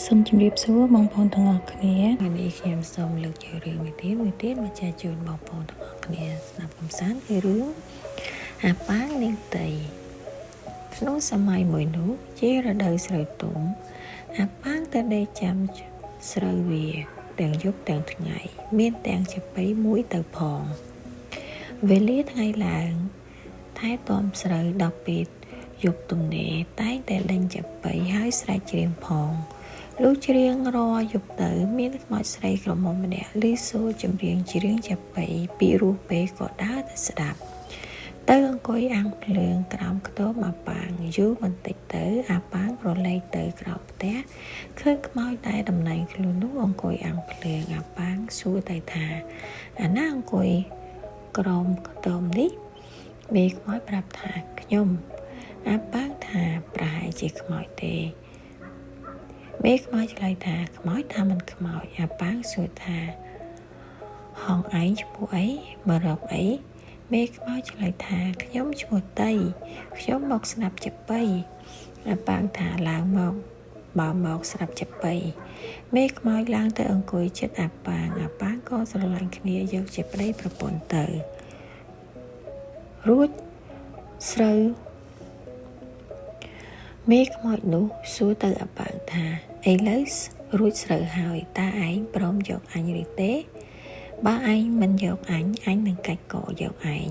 សូមជម្រាបសួរបងប្អូនទាំងអស់គ្នាថ្ងៃនេះខ្ញុំសូមលើកយករឿងនិទានមួយទៀតមកចែកជូនបងប្អូនទាំងអស់គ្នាស្ដាប់កម្សាន្តគឺរឿងអាប៉ាងនាងតីក្នុងសម័យមួយនោះជារដូវស្រូវទុំអាប៉ាងទៅដេកចាំស្រូវវាទាំងយប់ទាំងថ្ងៃមានទាំងចាប៉ីមួយទៅផងវេលាថ្ងៃឡើងថែទាំស្រូវដល់ពេលយប់ទំនេរតែងតែដេញចាប៉ីហើយស្រែកច្រៀងផងលុះច្រៀងរាល់យប់ទៅមានខ្មោចស្រីក្រមុំម្នាក់ឮសូរចម្រៀងច្រៀងចាប៉ីពីរោះពេលក៏ដើរទៅស្ដាប់ទៅអង្គុយអាំងភ្លើងក្រោមខ្ទមអាប៉ាងយូរបន្តិចទៅអាប៉ាងក្រឡេកទៅក្រោមផ្ទះឃើញខ្មោចតែតំណែងខ្លួននោះអង្គុយអាំងភ្លើងអាប៉ាងសួរទៅថាអាណាអង្គុយក្រោមខ្ទមនេះមេខ្មោចប្រាប់ថាខ្ញុំអាប៉ាងថាប្រហែលជាខ្មោចទេមេខ្មោចឆ្លើយថាខ្មោចថាមិនខ្មោចអាប៉ាងសួរថាហងឯងឈ្មោះអីមករកអីមេខ្មោចឆ្លើយថាខ្ញុំឈ្មោះតីខ្ញុំមកស្នាប់ចាប៉ីអាប៉ាងថាឡើងមកបើមកស្រាប់ចាប៉ីមេខ្មោចឡើងទៅអង្គុយចិត្តអាប៉ាងអាប៉ាងក៏ស្រឡាញ់គ្នាយកជាប្តីប្រពន្ធទៅរួចស្រូវមេខ្មោចនោះសួរទៅអាប៉ាងថាឥឡូវរួចស្រូវហើយតើឯងព្រមយកអញឬទេបើឯងមិនយកអញអញនឹងកាច់កយកឯង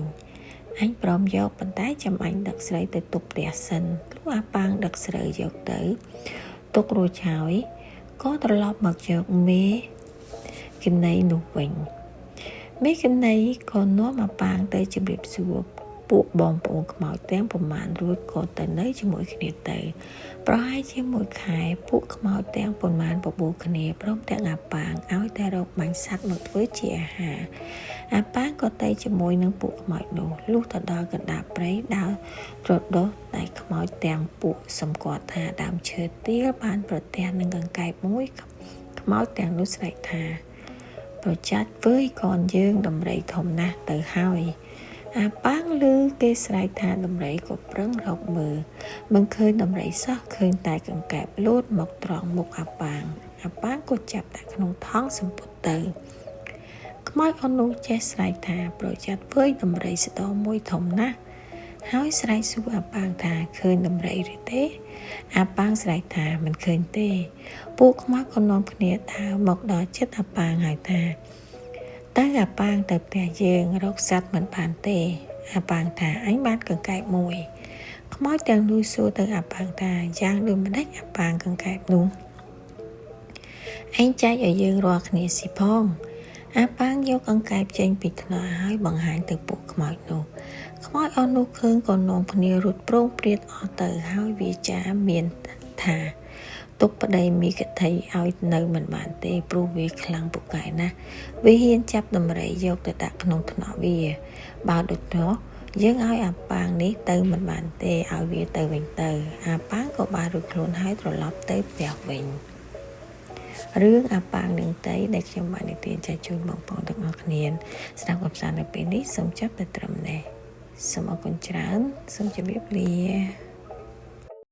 អញព្រមយកប៉ុន្តែចាំអញដឹកស្រីទៅទុកផ្ទះសិនលុះអាប៉ាងដឹកស្រូវយកទៅទុករួចហើយក៏ត្រឡប់មកយកមេគណីនោះវិញមេគណីក៏នាំអាប៉ាងទៅជម្រាបសួរពួកបងប្អូនខ្មោចទាំងប្រមាណរួចក៏ទៅនៅជាមួយគ្នាទៅប្រហែលជាមួយខែពួកខ្មោចទាំងប៉ុន្មានបបួលគ្នាព្រមទាំងអាប៉ាងឲ្យតែរកបាញ់សត្វមកធ្វើជាអាហារអាប៉ាងក៏ទៅជាមួយនឹងពួកខ្មោចនោះលុះទៅដល់កណ្ដាលព្រៃដើរត្រដុសតែខ្មោចទាំងពួកសម្គាល់ថាដើមឈើទាលបានប្រទះនឹងកង្កែបមួយខ្មោចទាំងនោះស្រែកថាប្រចាត់វើយកនយើងដំរីធំណាស់ទៅហើយអាប៉ាងឮគេស្រែកថាដំរីក៏ប្រឹងរកមើលមិនឃើញដំរីសោះឃើញតែកង្កែបលោតមកត្រង់មុខអាប៉ាងអាប៉ាងក៏ចាប់ដាក់ក្នុងថង់សម្ពុតទៅខ្មោចអស់នោះចេះស្រែកថាប្រយ័ត្នវើយដំរីស្ទមួយធំណាស់ហើយស្រែកសួរអាប៉ាងថាឃើញដំរីឬទេអាប៉ាងស្រែកថាមិនឃើញទេពួកខ្មោចក៏នាំគ្នាដើរមកដល់ចិត្តអាប៉ាងហើយថាតើអាប៉ាងទៅផ្ទះយើងរកសត្វមិនបានទេអាប៉ាងថាអញបានកង្កែបមួយខ្មោចទាំងនោះសួរទៅអាប៉ាងថាយ៉ាងដូចម្ដេចអាប៉ាងកង្កែបនោះឯងចែកឲ្យយើងរាល់គ្នាស៊ីផងអាប៉ាងយកកង្កែបចេញពីថ្នាក់ហើយបង្ហាញទៅពួកខ្មោចនោះខ្មោចអស់នោះឃើញក៏នាំគ្នារត់ប្រងព្រាតអស់ទៅហើយវាចាមានថាទុកប្តីមីកថីឲ្យនៅមិនបានទេព្រោះវាខ្លាំងពូកែណាស់វាហ៊ានចាប់ដំរីយកទៅដាក់ក្នុងថ្នាក់វាបើដូច្នោះយើងឲ្យអាប៉ាងនេះទៅមិនបានទេឲ្យវាទៅវិញទៅអាប៉ាងក៏បានរួចខ្លួនហើយត្រឡប់ទៅផ្ទះវិញរឿងអាប៉ាងនឹងតីដែលខ្ញុំបាននិទានចែកជូនបងប្អូនទាំងអស់គ្នាស្ដាប់កម្សាន្តនៅពេលនេះសូមចាប់តែត្រឹមនេះសូមអរគុណច្រើនសូមជម្រាបលា។